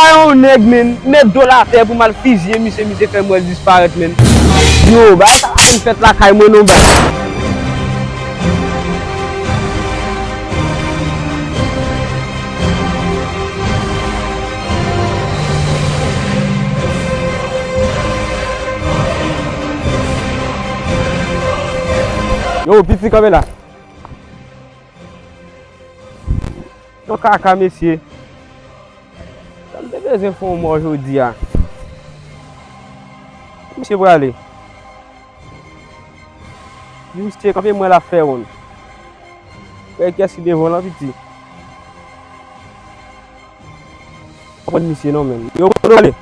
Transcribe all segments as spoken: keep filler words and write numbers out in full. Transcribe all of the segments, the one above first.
Yon nèg, men, met do l atè pou m al fizye misye, misye fè m wè l disparèt, men. Yo, bagay sa pa konn fèt lakay mwen non, baz. Yo, piti, kanpe la. Yon kaka, mesye. Sa m te bezwen fè yon mò jodi a. Misye prale. Misye kanpe mwen la fè wonn. Wè kiyès ki devan lan, piti. Konprann misye non, men. Yo, kote w ale?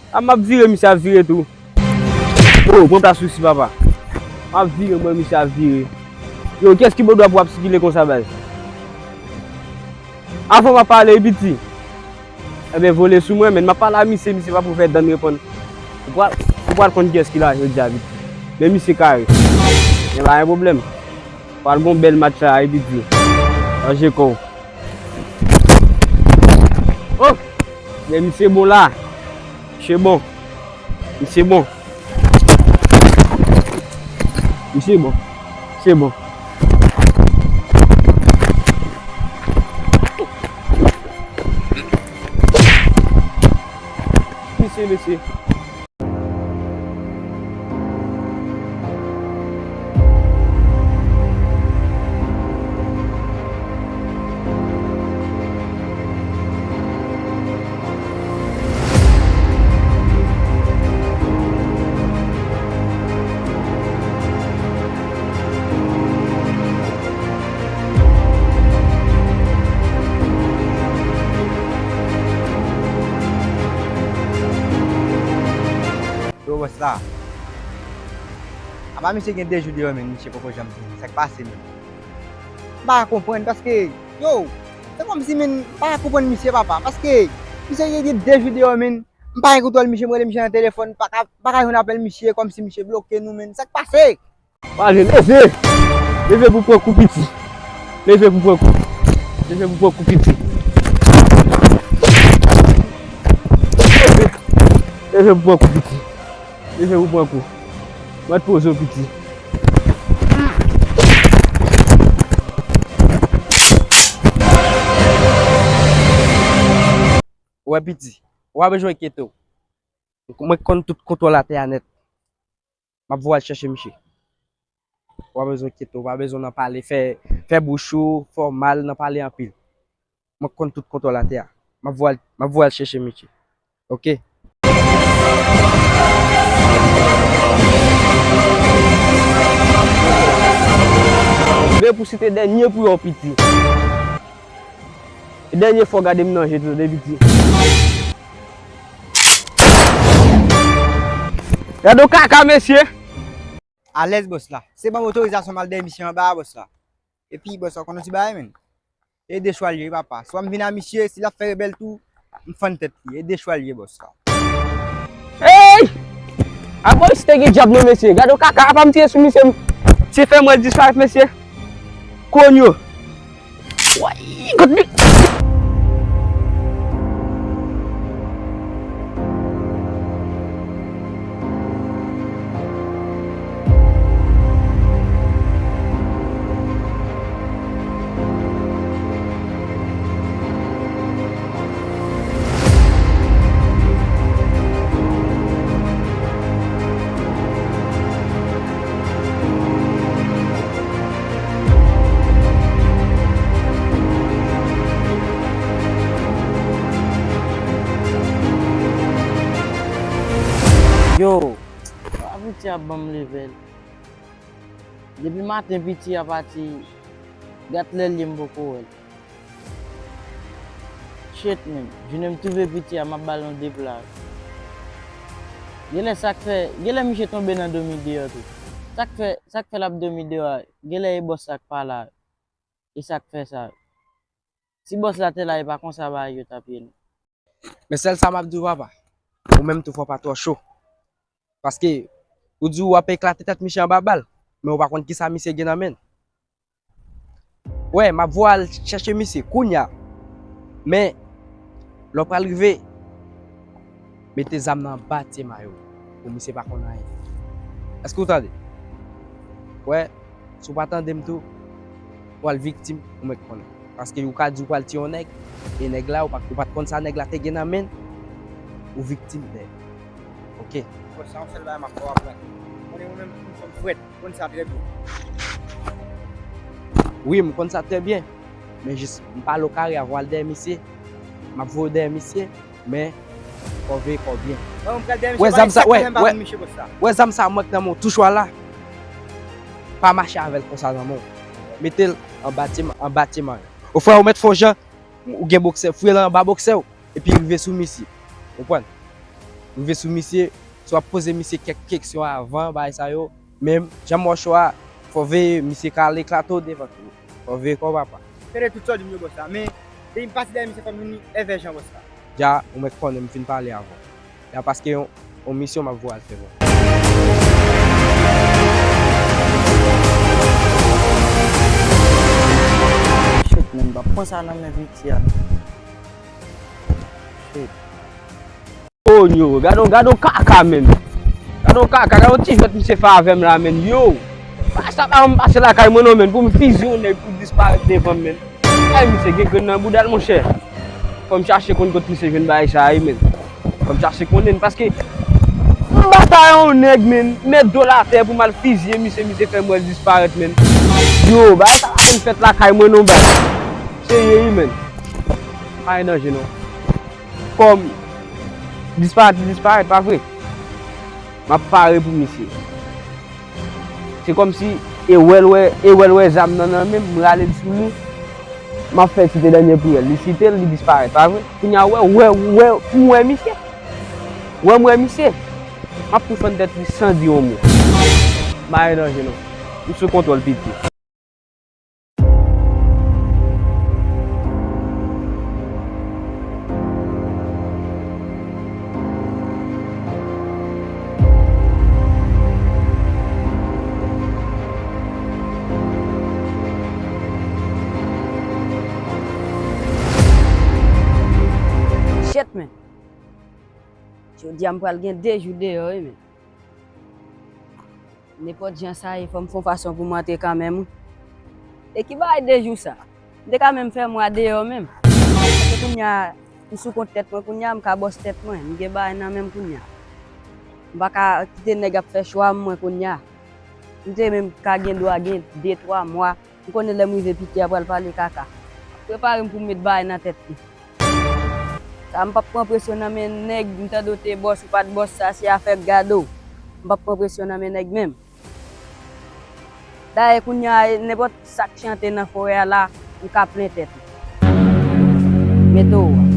A, m ap vire, misye ap vire tou. O, pran plas ou isi, papa. M ap vire, mwen, misye ap vire. Yo, kiyès ki bò dwat pou w ap sikile konsa, baz? Avan m ap pale, wi, piti. Enben, vole sou mwen, men m ap pale a misye, misye pa pou fè dan reponn. Ou pral, ou pral konn kiyès ki la jodi a, piti. Men misye kare. Men pa gen pwoblèm. Pral gon bèl match la, wi, piti. Ranje kò w. Oh! Men misye bon la. Misye bon. Misye bon. Misye bon. Misye bon. Misye, mesye. Yo, bòs la. Apa misye gen de jou deyò, men misye poko janm vini. Sa k pase, men? M pa ka konprann, paske, yo, se kòmsi, men, m pa ka konprann misye, papa. Paske misye gen de jou deyò, men, m pa gen kontwòl misye, m rele misye nan telefòn, m pa ka, m pa ka jwenn apèl misye, kòmsi misye bloke nou, men. Sa k pase? Pale, leve! Leve pou pran kou, piti. Leve pou pran kou. Leve pou pran kou, piti. Leve! Leve pou pran kou, piti. Leve pou pran kou. Mèt poze w, piti. Ou wè, piti, ou pa bezwen enkyete w. Mwen konn tout kontwòl atè a nèt. M ap voye al chèche misye. Ou pa bezwen enkyete w, ou pa bezwen nan pale, fè, fè bouch ou, fè w mal nan pale anpil. Mwen konn tout kontwòl atè a. M ap voye al, m ap voye al chèche misye. Oke? Vle pou site dènye pou yo, piti. Dènye fwa w gade m nan je, tande, piti. Gade yon kaka, mesye. Alèz, bòs la. Se ban m otorizasyon m al dèyè misye anba a, bòs la. Epi, bòs la, w konn yon ti bagay, men. E de chwa l ye, wi, papa. Swa m vin a misye, si l ap fè rebèl tou, m fann tèt li. E de chwa l ye, bòs la. Ey! Apa misye te gen djab non, mesye. Gade yon kaka, apa m tire sou misye, m, misye fè m wè l disparèt, mesye. Konyo. Woy, kot li. Yo, pa piti ap ban m level. Depi maten piti a pati, gad lè l ye m poko wè l. Shit, man. Jounen m twouve piti a, m ap ba l yon de pla. Genlè sa k fè, genlè misye tonbe nan dòmi deyò tou. Sa k fè, sa k fè l ap dòmi deyò a, genlè e bòs la k pa la. E sa k fè sa. Si bòs la te la, e pa konsa bagay yo t ap ye, non. Men sèl sa m ap di w, papa, ou menm tou fò w pa twò cho. Paske ou di w ap eklate tèt misye anba bal, men ou pa konn kisa misye gen nan men l. Wè, m ap voye al chèche misye kounya. Men, Lè w pral rive, mete zam nan anba tye mayo pou misye pa konn anyen. Èske w tande? Wè, si w pa tande m tou, w pral viktim, ou mèt konnen. Paske ou ka di w pral tiye yon nèg, e nèg la, ou pa, ou pa t konn sa nèg la te gen nan men l, ou viktim dèyè. Oke. Bon, sa yon sèl bagay m ap fè w aprann. Konnen ou menm, ou fè m frèt. Konn sa trè byen. Wi, m konn sa trè byen. Men jis, m pale w kare avan w al dèyè misye. M ap voye w dèyè misye, men fò w veye kò w byen. Mwen, m pral dèyè misye, wè zam sa, wè, wè, wè zam sa m wè k nan men w touchwa la. Pa mache avè l konsa nan men w. Mete l anba tye, anba tye mayo. O frè, ou mèt fè w jan, ou gen boksè, foure l anba boksè w, epi rive sou misye. Konprann? Rive sou misye, si w ap poze misye kèk keksyon avan, bagay sa yo, men jan m wè w cho a, fò w veye, misye ka al eklate w devan tou. Fò w veye kò w, papa. Tande tout sa w di m yo, bòs la, men depi m pase dèyè misye, fò m vin èvèjan, bòs la. Dja, ou mèt konnen m fin pale avan. Ya paske yon, yon misyon m ap voye al fè vre. Shit, men, m p ap pran sa nan men piti a. Shit. Oh, yo, gade yon, gade yon kaka, men. Gade yon kaka, gade yon ti jwèt misye fè avè m la, men. Yo, pa sa pa m pase lakay mwen, non, men, pou m fizye yon nèg pou disparèt devan m, men. Ay, misye gen grenn nan bouda l, monchè. Fò m chache konn kot misye jwenn bagay sa a ye, men. Fò m chache konnen, paske m batay yon nèg, men, m met do l atè pou m al fizye misye, misye fè m wè l disparèt, men. Yo, bagay sa pa konn fèt lakay mwen, non, baz. Serye wi, men. Pa gen danje, non. Kòm disparèt li disparèt, pa vre? M ap pare pou misye. Se kòmsi e wè l wè, e wè l wè zam nan nan men m, m rale l sou li. M ap fè site dènye priyè l. Li site l, li disparèt, pa vre? Kounye a, wè, wè, wè, m wè misye. Wè, m wè misye. M ap tou fann tèt li san di yon mo. M pa gen danje, non. M sou kontwòl, piti. Shit, men. Jodi a m pral gen de jou deyò, wi, men. Nenpòt jan sa ye, fò m fè yon fason pou m antre kanmenm, wi. E ki bagay de jou sa? M te ka menm fè mwa deyò menm. Paske kounye a, m sou kont tèt mwen kounye a, m ka bòs tèt mwen. M gen bagay nan men m kounye a. M pa ka kite nèg ap fè chwa m, mwen, kounye a. M te menm ka gen dwa gen de, twa mwa. M konnen lè m rive piti a pral pale kaka. M ap prepare m pou m met bagay nan tèt li. Sa m p ap pran presyon nan men nèg, m tande w te bòs ou pa t bòs, sa se afè gade w. M p ap pran presyon nan men nèg menm. Dayè kounye a, nenpòt sa k chante nan forè a la, m ka plen tèt li. Mete w a.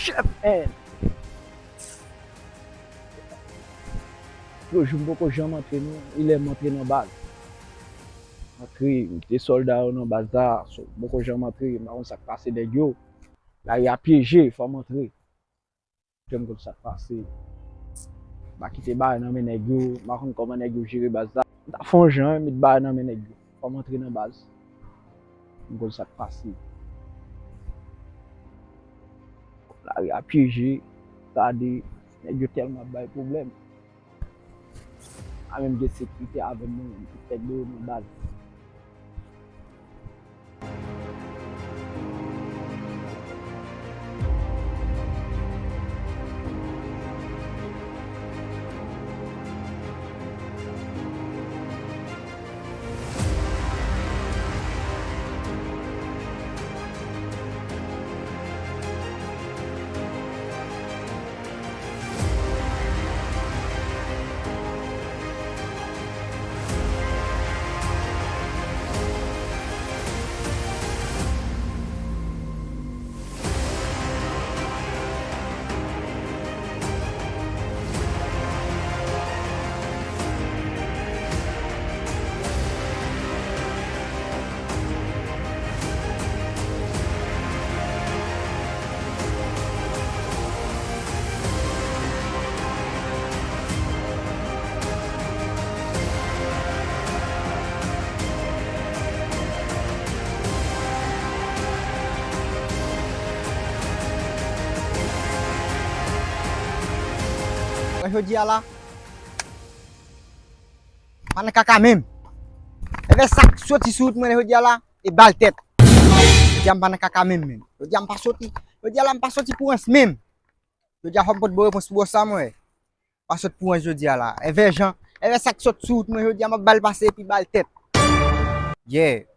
Chèf N. Yo, jou m poko janm antre non, ilè m antre nan baz. Antre, m te sòlda yo nan baz la, so, m poko janm antre, m pa konn sa k pase nèg yo. Lari a pyeje, fò m antre. Jan m konn sa k pase. M pa kite bagay nan men nèg yo, m pa konn kòman nèg yo jere baz la. M ta fè yon jan, met bagay nan men nèg yo. Fò m antre nan baz. M konn sa k pase. Lari a pyeje, gade, nèg yo tèlman ap bay pwoblèm. Pa menm gen sekirite avè m, non, m tout tèt deyò nan baz. Jodi a la, pa nan kaka menm. Envè sa k soti sou wout mwen jodi a la, e bal tèt. Jodi a m pa nan kaka menm, menm. Jodi a m pa soti, jodi a la m pa soti pou rans menm. Jodi a fò m pot bon repons pou bòs sa mwen. Pa sot pou rans jodi a la. Envè jan, envè sa k sot sou wout mwen jodi a, m ap bal pase epi bal tèt. Yeah.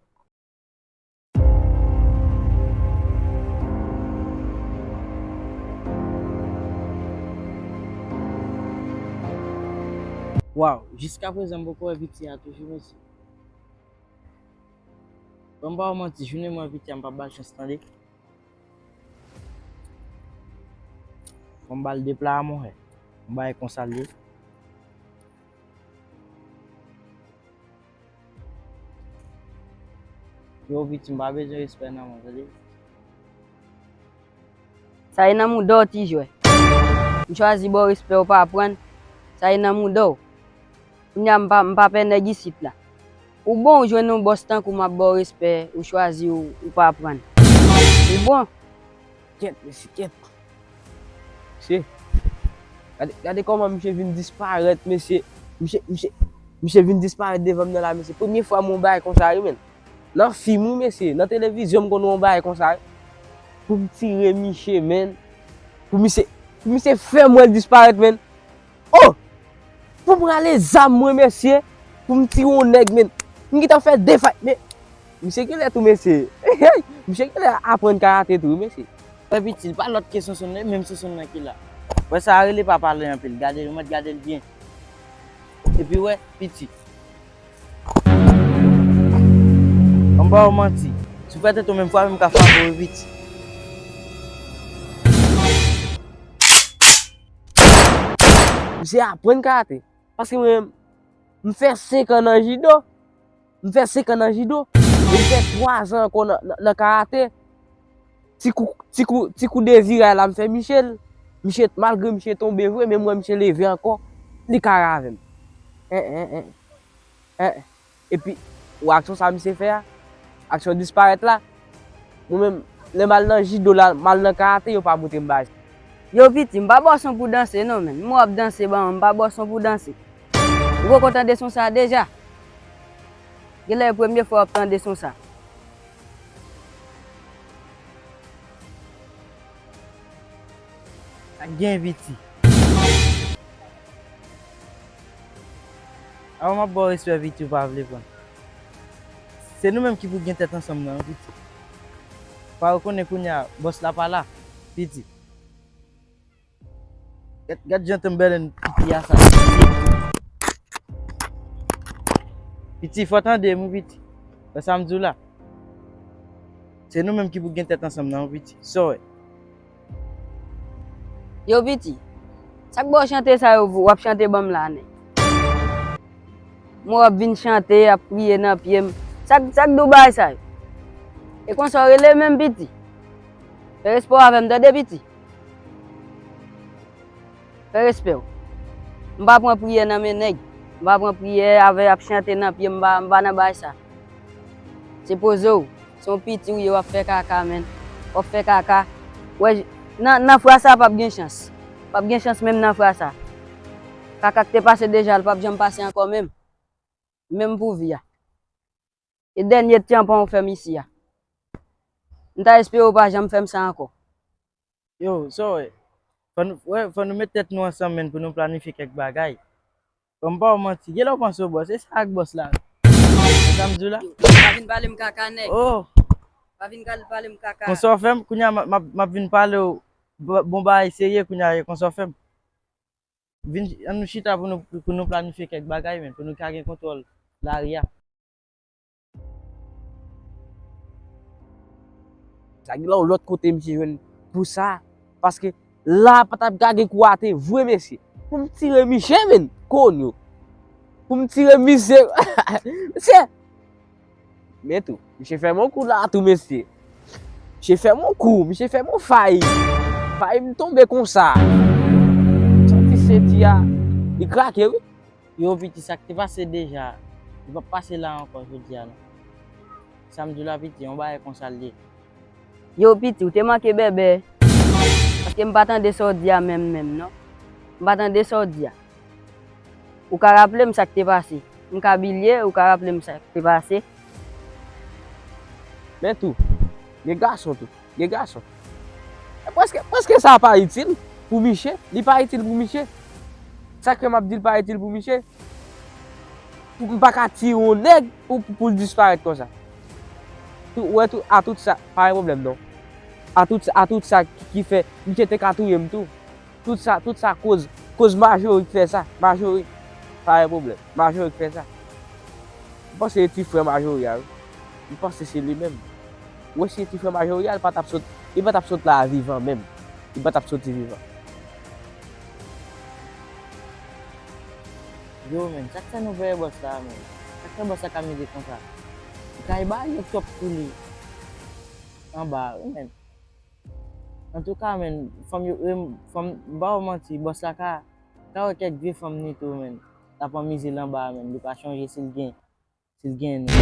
Waw, jiskaprezan m poko wè Piti a toujou, mesye. Ban m pa w manti, jounen mwen Piti a m p ap ba l chans tande. Fò m ba l de pla a monchè. Yon bagay konsa l ye. Yo, Piti, m pa bezwen respè nan mwen, tande? Sa e nan mouda w, ti jwè. M chwazi ba w respè, w pa aprann. Sa e nan mouda w. Kounye a, m pa, m pa pè nèg isit la. Ou bon, ou jwenn yon bòs tankou m ap ba w respè, ou chwazi, ou, ou pa aprann. Ou bon. Kèt, mesye, kèt. Mesye, gade, gade kòman misye vin disparèt, mesye. Misye, misye, misye vin disparèt devan m nan la, mesye. Premye fwa m wè yon bagay konsa, wi, menn. Nan fim, wi, mesye. Nan televizyon, m konn wè yon bagay konsa, wi. Pou m tire misye, menn. Pou misye, pou misye fè m wè l disparèt, menn. Oh! Pou m rale zam mwen, mesye, pou m tire yon nèg, menn. M gentan fè de fight, men misye genlè tou, mesye. Misye genlè aprann karate tou, wi, mesye. Wè, Piti, pa lòt ke Sonsonn nan, menm Sonsonn nan ki la. Wè, sa a rele pa pale anpil. Gade l, ou mèt gade l byen. Epi, wè, Piti. Ban m ba w manti. Si w fè tèt ou menm fwa, menm ka frape w, Piti. Misye aprann karate. Paske mwen menm, m fè senk an nan jido. M fè senk an nan jido. E m fè twa zan ankò nan, nan, nan karate. Ti kou, ti kou, ti kou de viray la, m fè Michel. Michel, malgre Michel tonbe vre, men m wè Michel leve ankò. Li kare avè m. En, en, en. En. Epi, ou aksyon sa misye fè a? Aksyon disparèt la? Mwen menm, lè m al nan jido la, m al nan karate, yo pa montre m bagay. Yo Piti, m pa bòson pou danse non, menn. M wè w ap danse ban mwen, m pa bòson pou danse. Ou poko tande son sa deja? Genlè e premye fwa w ap tande son sa. Sa k gen, Piti? Avan m ap ba w respè, Piti, ou pa vle pran. Se nou menm ki pou gen tèt ansanm nan, Piti. Pa rekonnen kounye a, bòs la pa la, Piti. Gad, gad jan Timberland pipi a sa. Piti, fò tande m, wi, Piti. Wè sa m di w la. Se nou menm ki pou gen tèt ansanm nan, wi, Piti. Sa w wè? Yo, Piti, sa k ba w chante sa yo, w ap chante ban m la, nèg? M wè w ap vin chante, ap priye nan pye m. Sa k, sa k di w bagay sa yo? E konsa w rele menm, Piti? Fè respè w avè m, tande, Piti? Fè respè w. M pa pran priyè nan men nèg. M pa pran priyè avè ap chante nan pye m, m pa, m pa nan bagay sa. Se poze w. Se yon piti w ye, w ap fè kaka, menn. W ap fè kaka. Wè, nan, nan fra sa p ap gen chans. P ap gen chans menm nan fra sa. Kaka k te pase deja, l p ap janm pase ankò menm. Menm pou vi a. E dènye tyanpan w fè m isi a. M ta espere w pa janm fè m sa ankò. Yo, sa w wè? Fò nou, wè, fò nou met tèt nou ansanm, menn, pou nou planifye kèk bagay. Bon, m pa w manti, genlè w panse w bòs, e sa ak bòs la? Sa m di w la? Yo, pa vin pale m kaka, nèg. Oh! Pa vin kal-, pale m kaka. Konsa w fè m, kounye a, m, m, m ap vin pale w, ba-, bon bagay serye, kounye a, e konsa w fè m. Vin, ann nou chita pou nou, pou nou planifye kèk bagay, menn, pou nou ka gen kontwòl lari a. Sa gen yon lòt kote misye jwenn pou sa, paske la pa t ap ka gen kou ate vre, mesye. Pou m tire misye, menn, konyo. Pou m tire misye, mesye. Men tou, misye fè m yon kou la tou, mesye. Misye fè m yon kou, misye fè m yon fay. Fay m tonbe konsa. Santi senti a, li krake, wi. Yo, piti, sa k te pase deja, li p ap pase la ankò jodi a, non. Sa m di w la, piti, yon bagay konsa l ye. Yo, piti, w te manke bèbè. Paske m pa tande sa w di a menm, menm, non. M pa tande sa w di a. Ou ka raple m sa k te pase. M ka bliye, ou ka raple m sa k te pase. Men tou, gen gason tou. Gen gason. E prèske, prèske sa pa itil pou misye. Li pa itil pou misye. Sa k fè m ap di l pa itil pou misye. M pa ka tiye yon nèg pou, pou, pou l disparèt konsa. Tou, ou wè tou, a tout sa, pa gen pwoblèm non. A tout, a tout sa ki, ki fè, misye te ka touye m tou. Tout sa, tout sa koz, koz Majori k fè sa. Majori, pa gen pwoblèm. Majori k fè sa. M panse se ti frè Majori a, wi. M panse se li menm. Ou wè si se ti frè Majori a, li pa t ap sot, li pa t ap sot la vivan menm. Li pa t ap soti vivan. Yo, men, sa k fè nou peye bòs la, men? Sa k fè bòs la kamyonete konsa? Li kay ba yo twòp kou li anba, wi, men. Antouka, men, fanm yo, em, fanm, m pa w manti, bòs la ka, ka wè kèk vye fanm ni tou, men. L ap anmize l anba, men. Li pa chonje si l gen, si l gen non.